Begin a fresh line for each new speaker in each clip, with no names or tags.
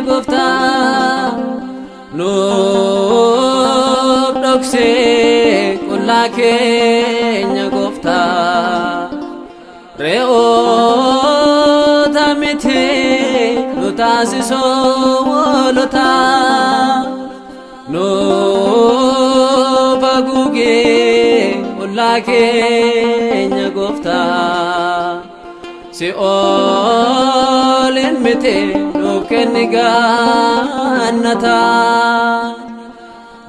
gooftaa, nuuf dhoksee qullaa keenya gooftaa. Re'oota miti nu taasisoo hoolota, nuuf haguugee qullaa keenya gooftaa. Si'oolin miti nuuf kenni gaannata,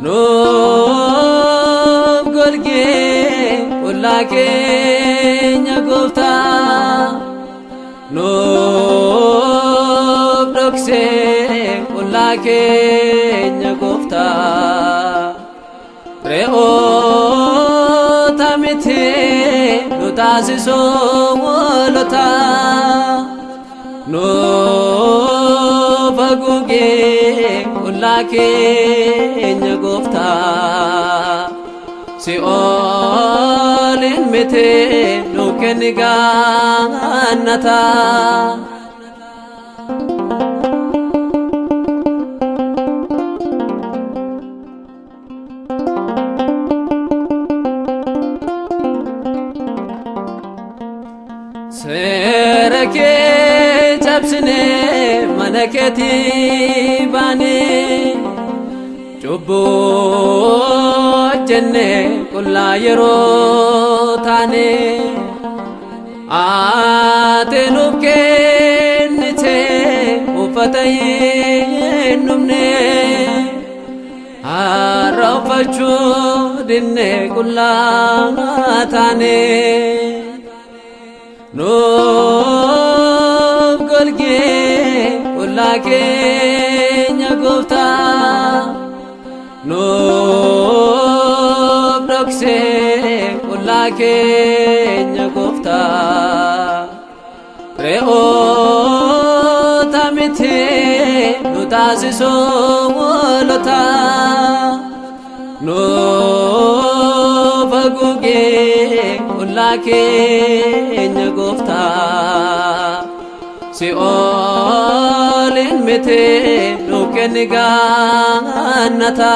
nuuf golgee qullaa keenya gooftaa, nuuf dhoksee qullaa keenya gooftaa. Re'oota miti nu taasisoo hoolota, nuuf haguugee qullaa keenya gooftaa. Si'oolin miti nuuf kenni gaannata. Seera kee cabsinee mana keetii baanee, cubbuu hojjennee qullaa yeroo taane, ati nuuf kennite uffata hin dhumne, har'a uffachuu dinne qullaa taane. Nuuf golgee qullaa keenya gooftaa, nuuf dhoksee qullaa keenya gooftaa. Re'oota miti nu taasisoo hoolota, nuuf haguugee qullaa keenya gooftaa. Si'oolin miti nuuf kenni gaannata.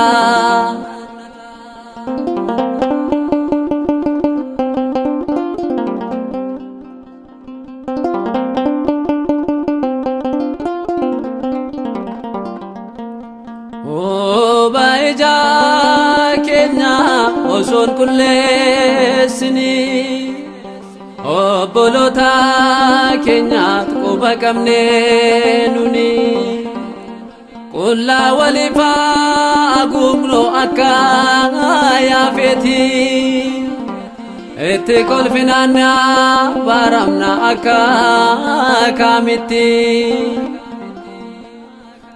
Huba ija keenya osoon qulleessini, obboloota keenyaat quba qabne nuni, qullaa waliif haguugnu akka yaafeeti, itti kolfinaanna baramna akka kaamitti.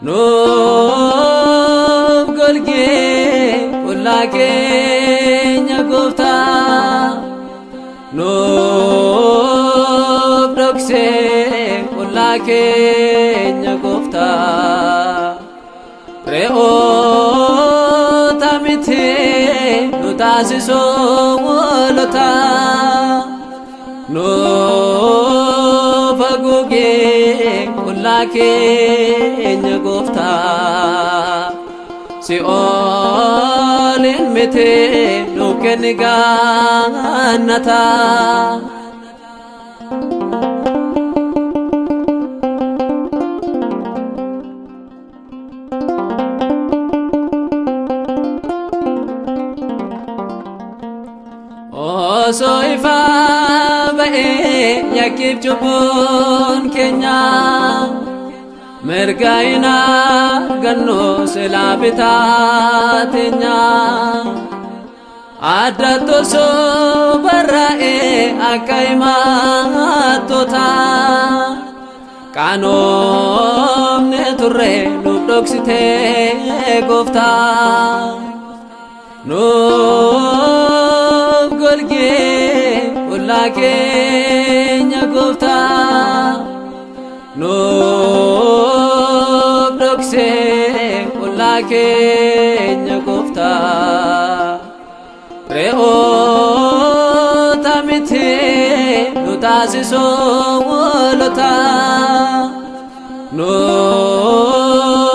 Nuuf golgee qullaa keenya gooftaa, nuuf dhoksee qullaa keenya gooftaa. Re'oota miti nu taasisoo hoolota, nuuf haguugee qullaa keenya gooftaa. Si'oolin miti nuuf kenni gaannata. Osoo ifaa ba'ee yakkiif cubbuun keenya, mirga hin argannu silaa bitaa teenya. Addatti osoo barraa'ee akka himattoota, qaanoomne turre nuuf dhoksitee gooftaa. Nuuf golgee qullaa keenya gooftaa, nuuf dhoksee qullaa keenya gooftaa. Re'oota miti nu taasisoo hoolota, nuuf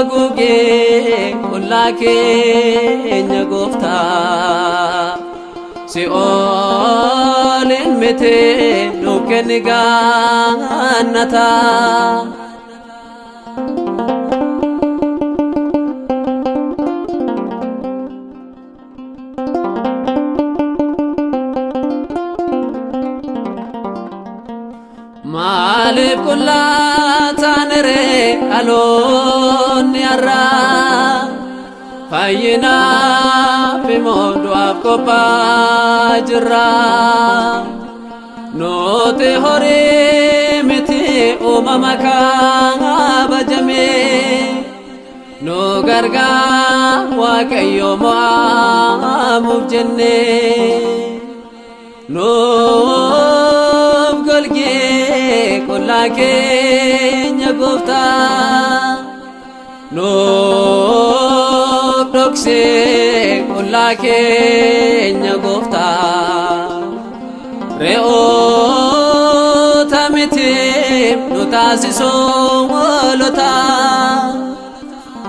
Haguugee qullaa keenya gooftaa si'ooliin miti nuuf kenni gaannataa. Maaliif qullaa taanere dhaloonni har'aa fayyinaaf immoo du'aaf qophaa jirra. Nuti horii miti uumama kabajame nu gargaar Waaqayyo mo'amuuf jenne. Nuuf golgee qullaa keenya gooftaa nuuf dhoksee qullaa keenya gooftaa re'oota miti nu taasisuu hoolota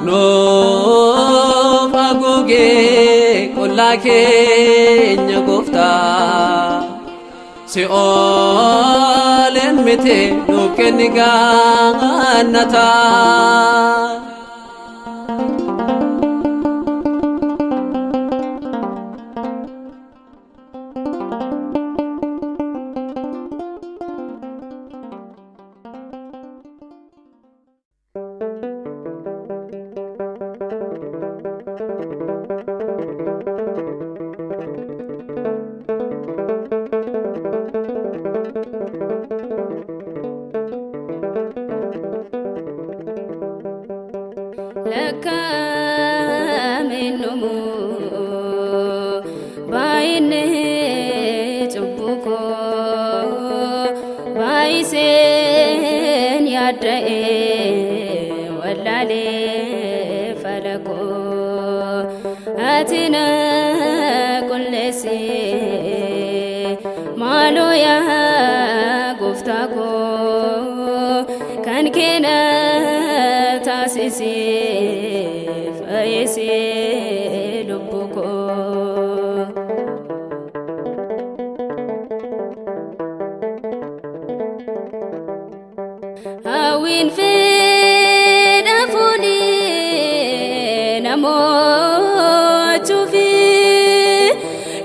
nuuf haguugee qullaa keenya gooftaa si'ooleen miti nuuf kenni gaannataa.
Lakkaa'ameennumu baay'inni cubbuu koo baay'iseen yaadda'e wallaalee fala koo ati na qulleessi maaloo yaa gooftaa koo kan kee na taasisi fayyisi lubbuu koo. Hawwiin fedha foonii namoochuufi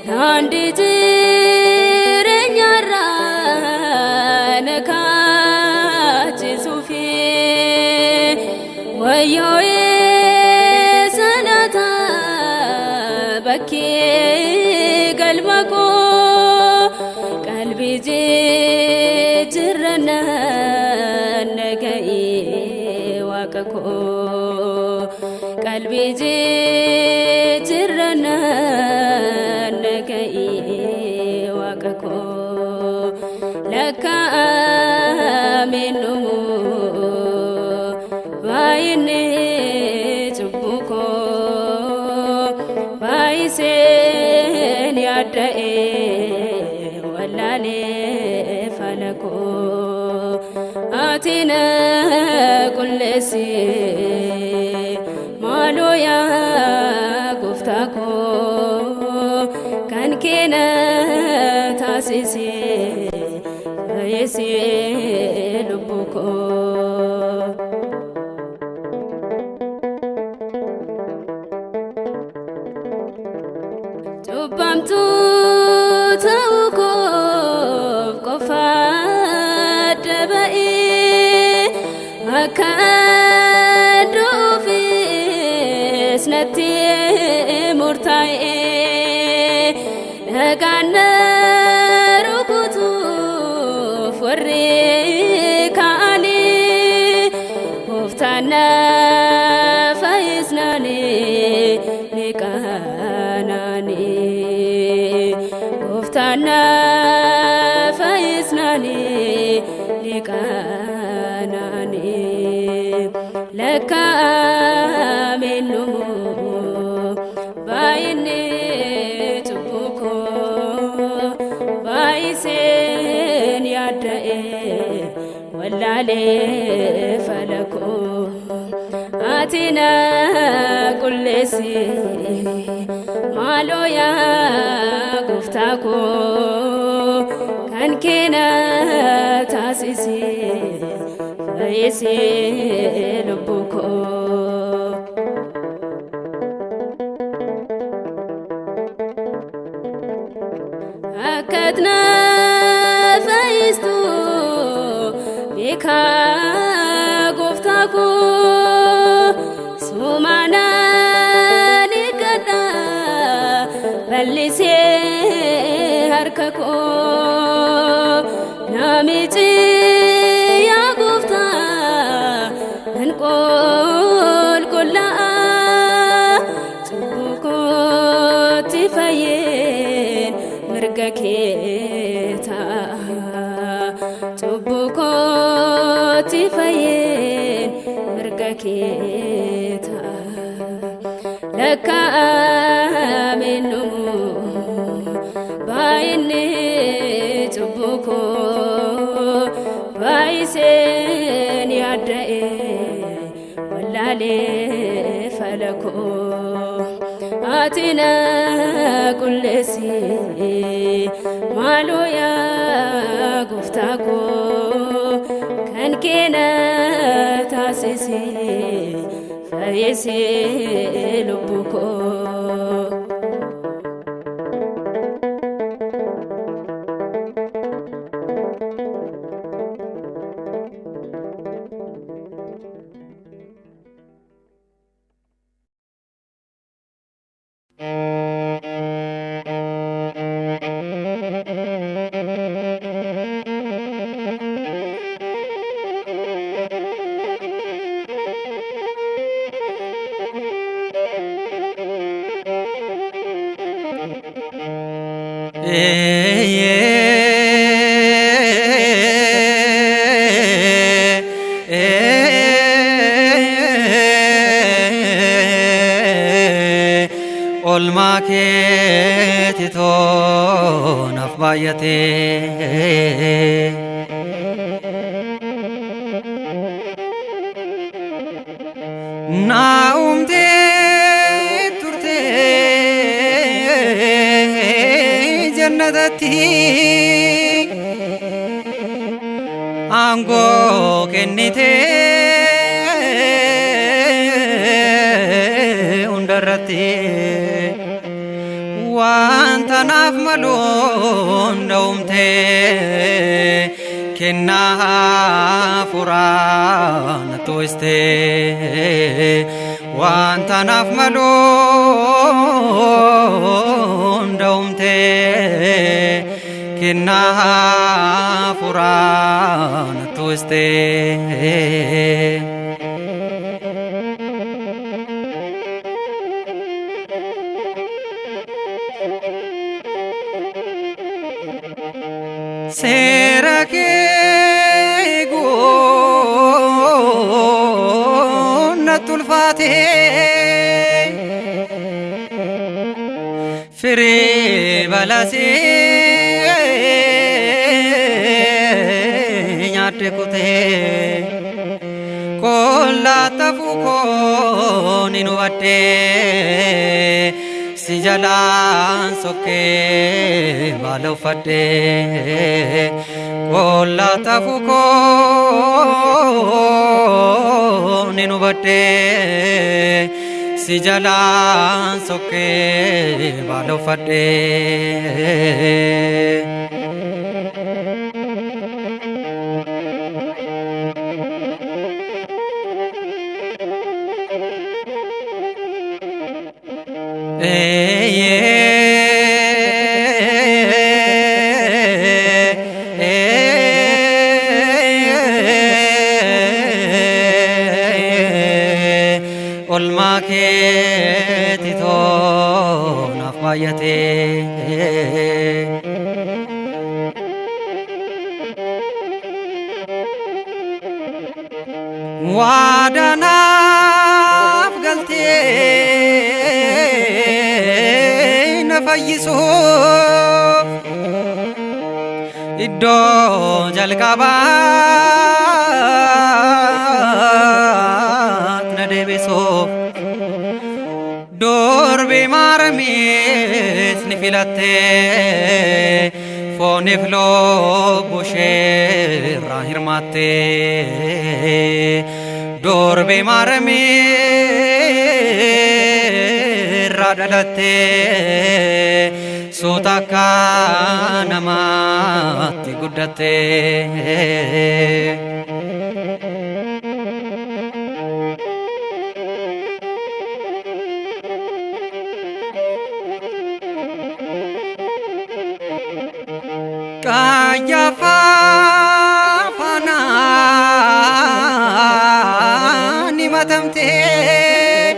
daandii jireenyarraa na kaachisuufi wayyoo eessa laata bakkee galma koo qalbii jijjiirrannaan na ga'ee waaqa koo qalbii jijjiirrannaan na ga'ee waaqa koo lakkaa'ameen dhumu baay'inni cubbuu koo baay'iseen yaadda'e wallaalee fala koo ati na qulleessi maaloo yaa gooftaa koo kan kee na taasisi fayyisi lubbuu koo. Cubbamtuu ta'uu koof qofa adda ba'ee akka du'uufis natti murtaa'e dhagaan na rukutuuf warri ka'anii gooftaan na fayyisnaanii ni qaananii gooftaan na fayyisnaanii ni qaananii lakkaa'ameen dhumu baay'inni cubbuu koo baay'iseen yaadda'e wallaalee fala koo. Ati na qulleessi maaloo yaa gooftaa koo kan kee na taasisi fayyisi lubbuu koo. Akkat na fayyistu beekaa gooftaa koo sumaanaan eeggadha bal'isee harka koo namichi yaa gooftaa nan qulqullaa'a cubbuu kootti fayyeen mirga kee ta'a cubbuu kootti fayyeen mirga kee ta'a lakkaa'ameen dhumu baay'inni cubbuu koo baay'iseen yaadda'e wallaalee fala koo ati na qulleessi maaloo yaa gooftaa koo kan kee na taasisi fayyisi lubbuu koo.
Olmaa keeti toonaaf baay'atee. Naa'umtee turtee jannatatti aangoo kennitee hundarratti wanta naaf malu hunda uumtee kennaa hafuuraa na too'istee wanta naaf malu hunda uumtee kennaa hafuuraa na too'istee. Seera kee eeguun natti ulfaate firii balasee nyaadde kutee kollaa tafuu koo ni hubadhee si jalaan sokkee baala uffadhee kollaa tafuu koo ni hubadhee si jalaan sokkee baala uffadhee. Olmaa keeti toonaaf baay'atee. Waadanaaf galtee na fayyisuuf iddoo jalqabaat na deebisuuf Maaramis ni filatte, fooniif lubbuu isheerraa hirmaatte. Durbee Maaramirraa dhalatte, suuta akka namaatti guddatte. Qayyafaa faanaan himatamtee,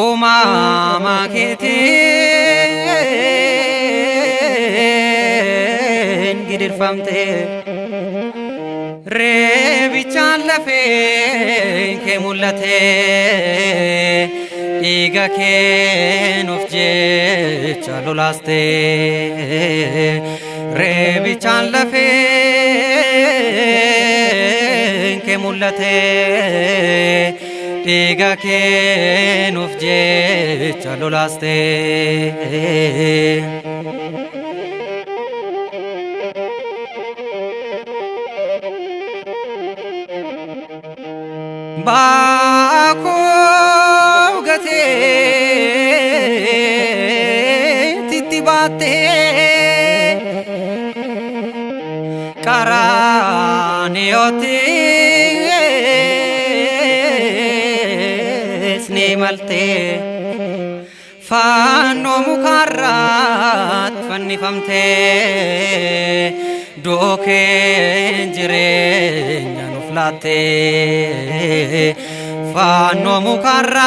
uumama keetiin gidirfamtee, reebichaan lafeen kee mul'ate, dhiiga kee nuuf jecha lolaaste. Reebichaan lafeen kee mul'ate, dhiiga kee nuuf jecha lolaaste. Baakoo gateetitti baattee, qaraaniyoottis ni maltee, fannoo mukarraatti fannifamtee, du'oo keen jireenya nuuf laattee. Fannoo mukarraatti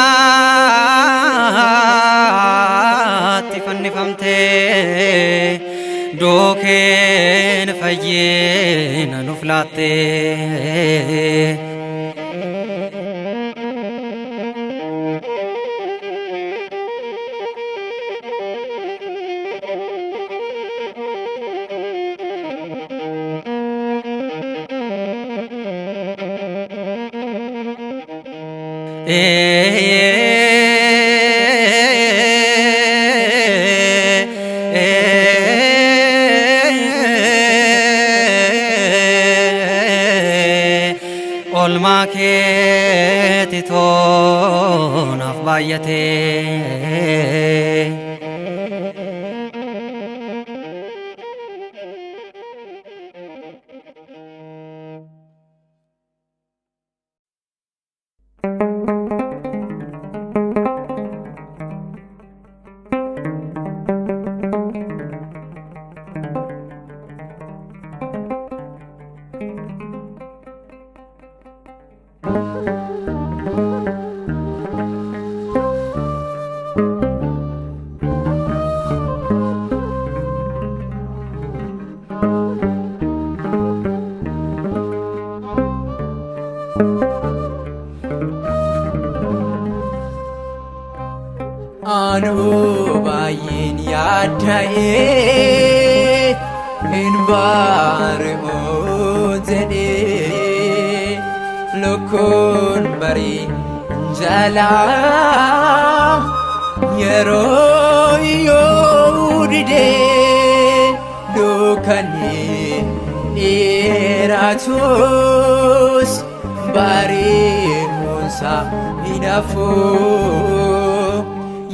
fannifamtee, du'oo keen fayyina nuuf laattee. Olmaa keeti toonaaf baay'atee.
Anuu baay'een yaadda'ee hin baari'uu jedhee, lukkuun barii jalaa yeroo yoo didee, dukkanni dheeratus bari'uunsaa hin hafu.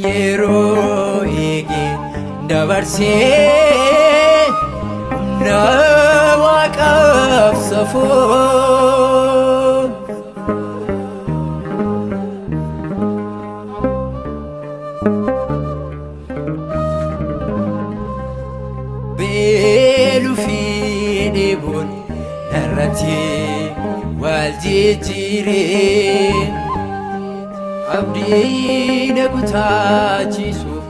Yeroo eege dabarsee humna waaqaaf safuu. Beeluu fi dheebuun irratti wal jijjiiree, abdii na kutaachisuuf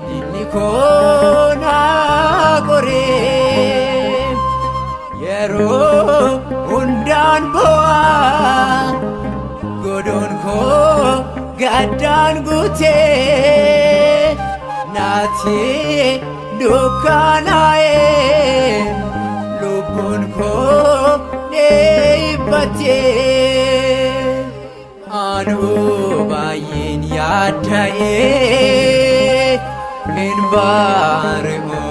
diinni koo na qoree, yeroo hundaan bo'aa, godoon koo gaddaan guutee, naatti dukkanaa'ee, lubbuun koo dheebbattee. Anuu baay'een yaadda'ee hin baari'u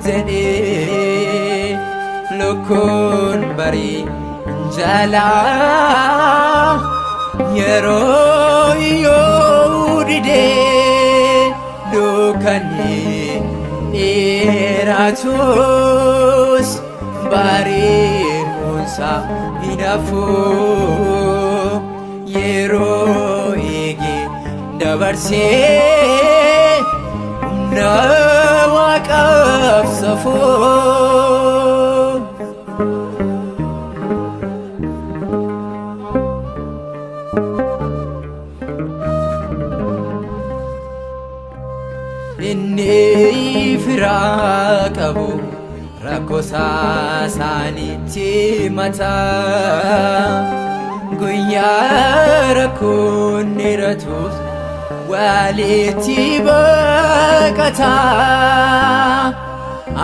jedhee lukkuun barii jalaa yeroo yoo didee dukkanni dheeratus bari'uunsa hin hafu yeroo eege dabarsee humna waaqaaf safuu. Inni firaa qabu rakkoo isaaniitti mataa guyyaa rakkoon dheeratus walitti baqataa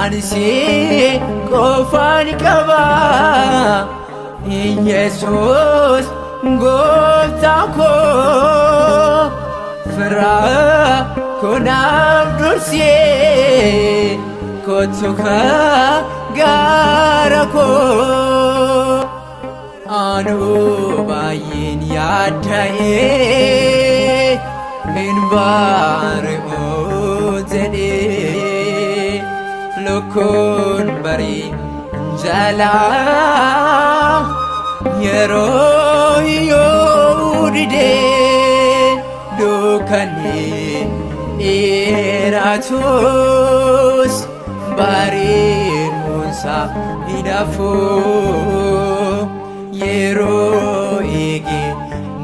ani si qofaan qaba Yesuus gooftaa koo firaa koo naaf dursee kottu gaara koo anuu baay'een yaadda'ee hin baari'u jedhee lukkuun barii jalaa yeroo yoo didee dukkanni dheeratus bari'uunsa hin hafu yeroo eege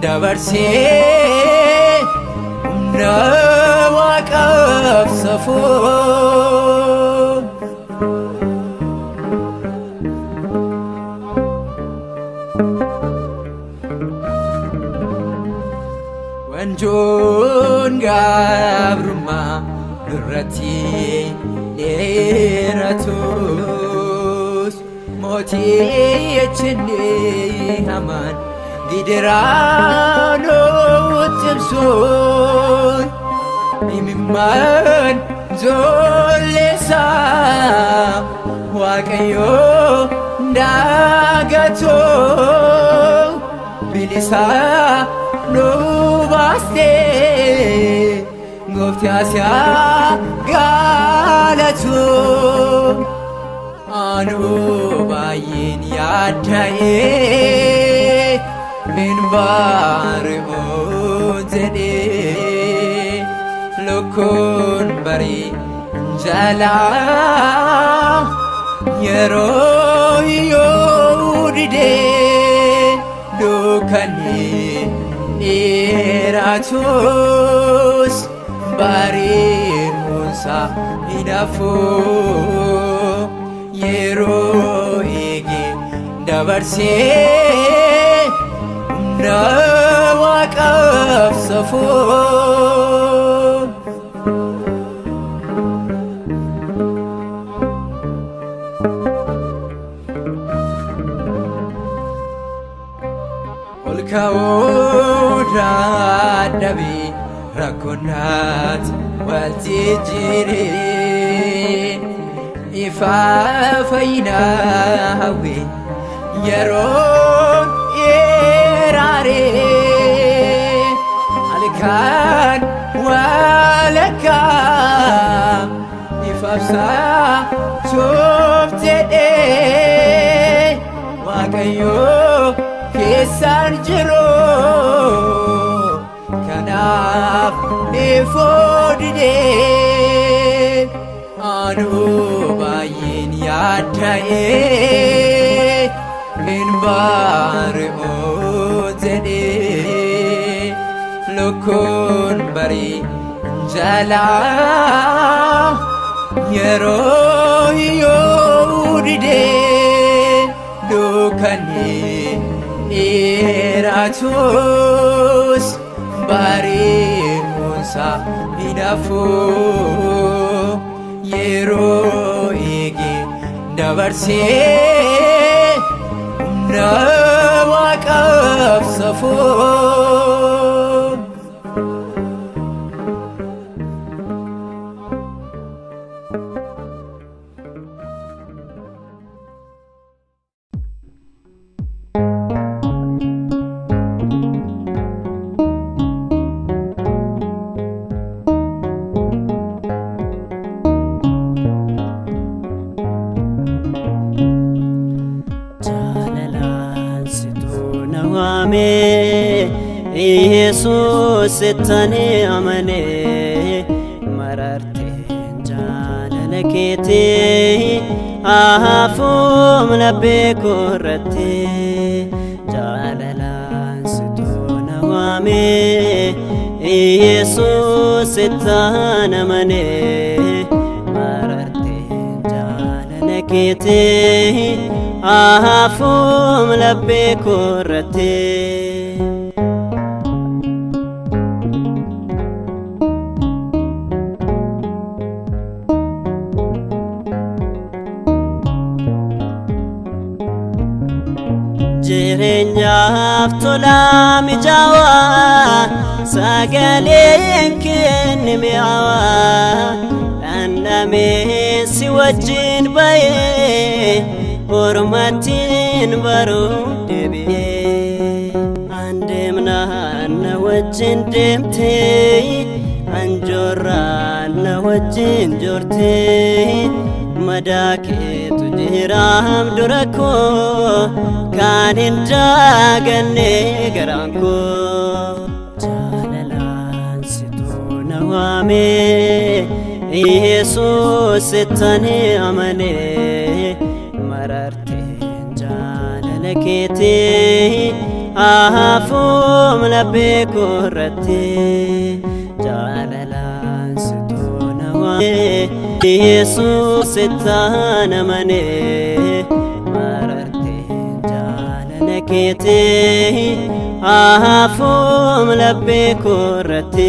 dabarsee humna waaqaaf safuu. Wanjoon gabrummaa nurratti dheeratus mootichi hamaan gidiraa nutti ibsuun imimmaan ijoolleessaa Waaqayyoo daagatoo bilisaa nu baastee gooftaa siyaa galatu. Anuu baay'een yaadda'ee hin baari'u jedhee lukkuun barii jalaa yeroo yoo didee dukkanni dheeratus bari'uunsa hin hafu yeroo eege dabarsee humna waaqaaf safuu. Ol ka'uu dadhabee rakkoonnaat wal jijjiiree ifa fayyinaa hawwee yeroo dheeraaree halkan walakkaa ifa ibsachuuf jedhee Waaqayyo keessaan jiru kanaaf ifuu didee anuu baay'een yaadda'ee hin baari'u jedhee lukkuun barii jalaa yeroo yoo didee dukkanni dheeratus bari'uunsa hin hafu yeroo eege dabarsee humna waaqaaf safuu.
Yesuus ittani amanee mararteen jaalala keetii hafuum laphee koorratti jaalalaan situu na waamee Yesuus ittaan amanee mararteen jaalala keetii hafuum laphee koorratti. Jireenyaaf tolaa mijaawaa sagaleen kenne mi'aawaa dhandhamee si wajjin ba'ee ormattiin baruu deebi'ee andeemnaan na wajjin deemtee anjoorraan na wajjin joortee madaa keetu jiraam dura koo kan hin daaganne garaan koo jaalalaan situu na waamee Yesuus ittani amanee mararteen jaalala keetii hafuum laphee koorratti jaalalaan situu na waamee Yesuus ittaan amanee mararteen jaalala keetii hafuum laphee koorratti.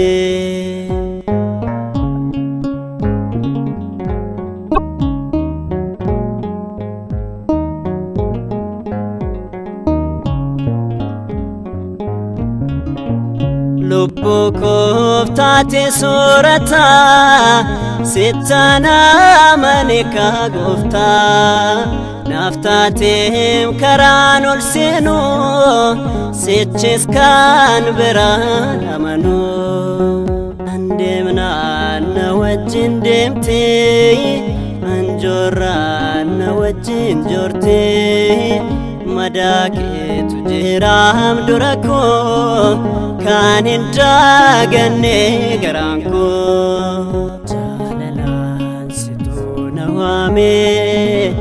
Lubbuu koof taate soorata sittaan amane kaa gooftaa naaf taateem karaan ol seenu sichis kan biraan amanu andeemnaan na wajjin deemtee anjoorraan na wajjin joortee madaa keetu jiraam dura koo kan hin daaganne garaan koo jaalalaan situu na waamee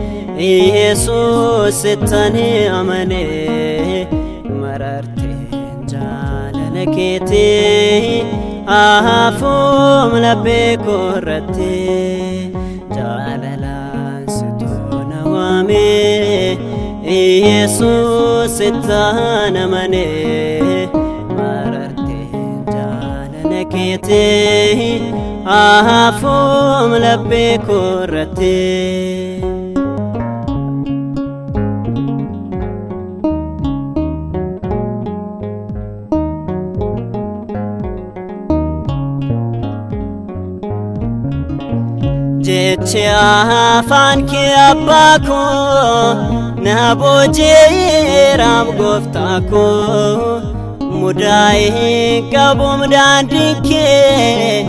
Yesuus ittani amanee mararteen jaalala keetii hafuum laphee koorratti jaalalaan situu na waamee Yesuus ittaan amanee mararteen jaalala keetii hafuum laphee koorratti. Jechi afaan kee abbaa koo na booji'eeraam gooftaa koo mudaa hin qabuum daandiin kee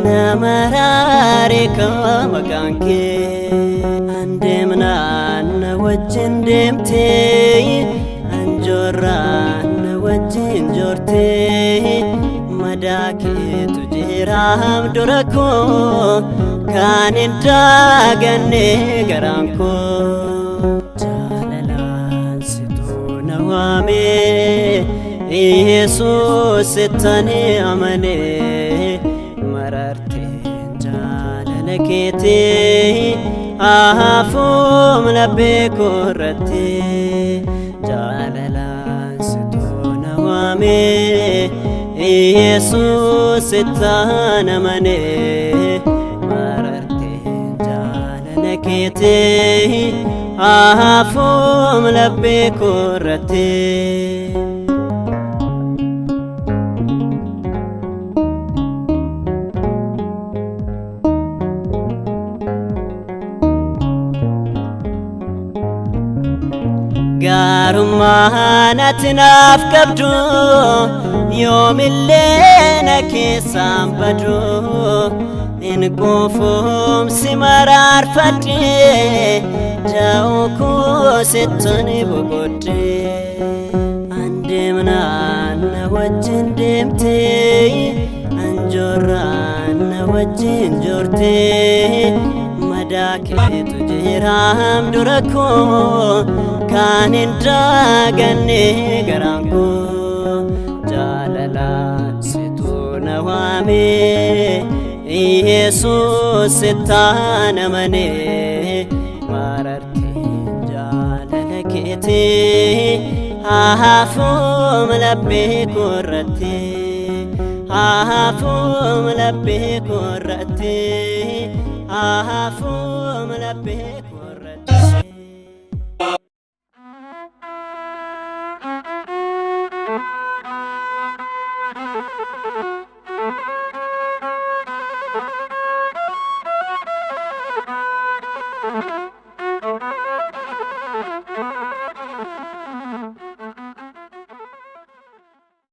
na maraare kaa maqaan kee andeemnaan na wajjin deemtee anjoorraan na wajjin joortee madaa keetu jiraam dura koo kan hin daaganne garaan koo jaalalaan situu na waamee Yesuus ittani amanee mararteen jaalala keetii hafuum laphee koorratti jaalalaan situu na waamee Yesuus ittaan amanee mararteen jaalala keetii hafuum laphee koorratti. Gaarummaan ati naaf qabdu yoomillee na keessaan badu hin quufumsi maraarfadhe jaa'u koo sittani boqodhe andeemnaan na wajjin deemtee, anjoorraan na wajjin joortee, madaa keetu jiraam dura koo kan hin daaganne garaan koo jaalalaan situu na waame Yesuus sittaan amanee mararteen jaalala keetii haafuum laphee korratti haafuum laphee korratti haafuum laphee.